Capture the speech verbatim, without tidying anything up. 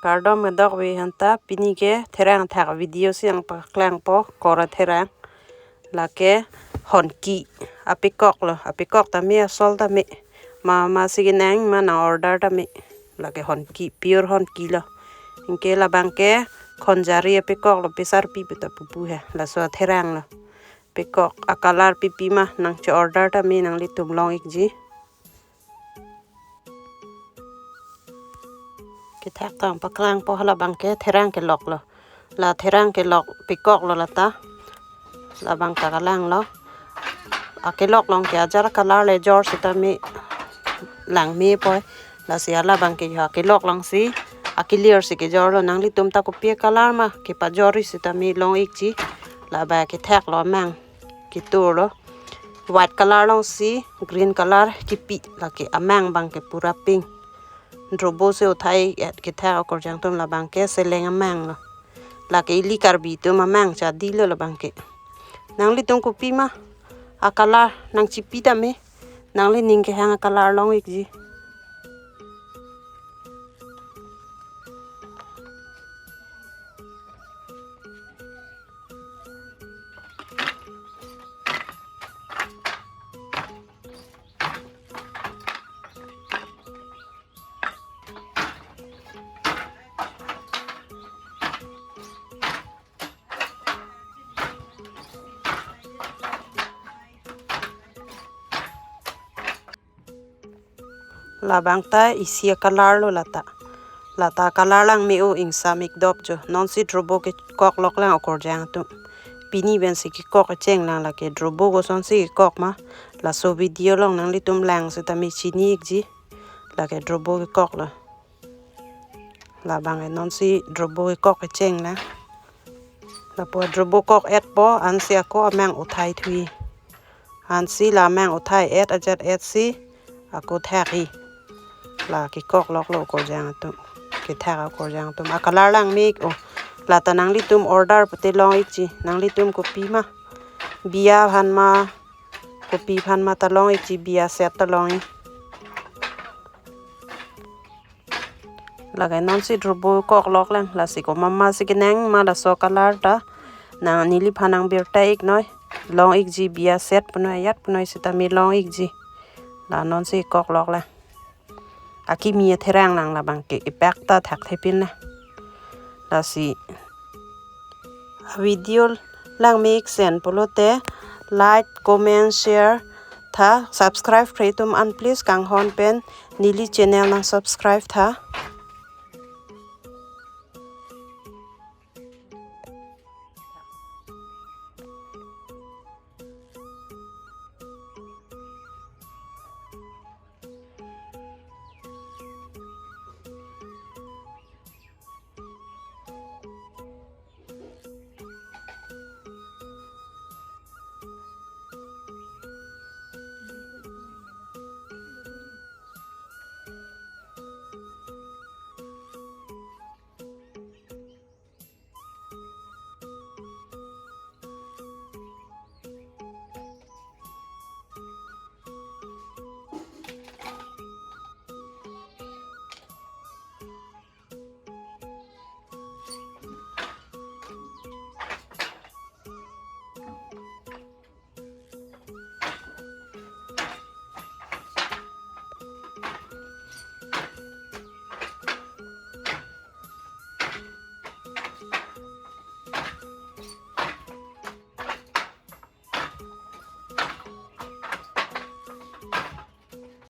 Kardom kedok ave aphan ta, pini ke therang athak video si nangpaklangpo, kor atherang. Lake honki apekok lo, apekok tame, asol tame, mama si kenang ma nang order tame. Lake honki, pure honki lo. Anke labang ke khonjari apekok lo, pesarpi puta pupu he, laso atherang lo. Pekok a-color pipi ma nangche-order tame, nanglitum long-ikji. Kethak tang paklangpo, halabang ke therang kelok lo. La therang kelok pekok lo lata. Labang ta kalang lo. Akelok along ke ajar color le jor sitame langme poi. Lasi halabang ke jo akelok along si, akelir si kejor lo. Nanglitum ta kopi color ma kepajor-i sitame long-ikji. Laba kethak lo, amang ketur lo. White color along si green color kepi, lake amang abang ke pura pink. Drobo si uthai et kethak okorjang atum, labang ke seleng amang lo. Lake ili Karbi atum amang chadi lo labang ke. Nanglitum kopi ma a-color nangchipi tame, nanglining kehang a-color long-ikji. Labang ta isi a-color lo lata. Lata color langme-o, ingsam ikdop jo. Nonsi drobo kekok loklang okorjang atum. Pini pensi kekok kecheng lang, lake drobo kosonsi kekok ma, laso video along nanglitum lang sitame chini-ikji. Lake drobo kekok lo. Labang ke nonsi drobo kekok kecheng lang. Lapu drobo kok etpo, ansi ako amang uthai thu-i. Ansi la amang uthai et ajat et si ako thak-i. La kekok lok lo okorjang atum. Kethak okorjang atum. A-color langme-ik o. Lata nanglitum order pute long-ikji. Nanglitum kopi ma, biya aphan ma, kopi aphan ma ta long-ikji, biya set ta long-i. Lake nonsi drobo kok loklang, lasi komat ma si kenang ma laso color ta. Nang neliphan nang birta-ik noi. Long-ikji, biya set punoi, ayat punoi sitame long-ikji. La nonsi kok loklang. Akimi atherang lang labang ke, ipak ta thakthepin na. Lasi video langme-ik sen pulote like, comment, share tha, subscribe kre atum an please kanghon pen neli channel nang subscribe tha.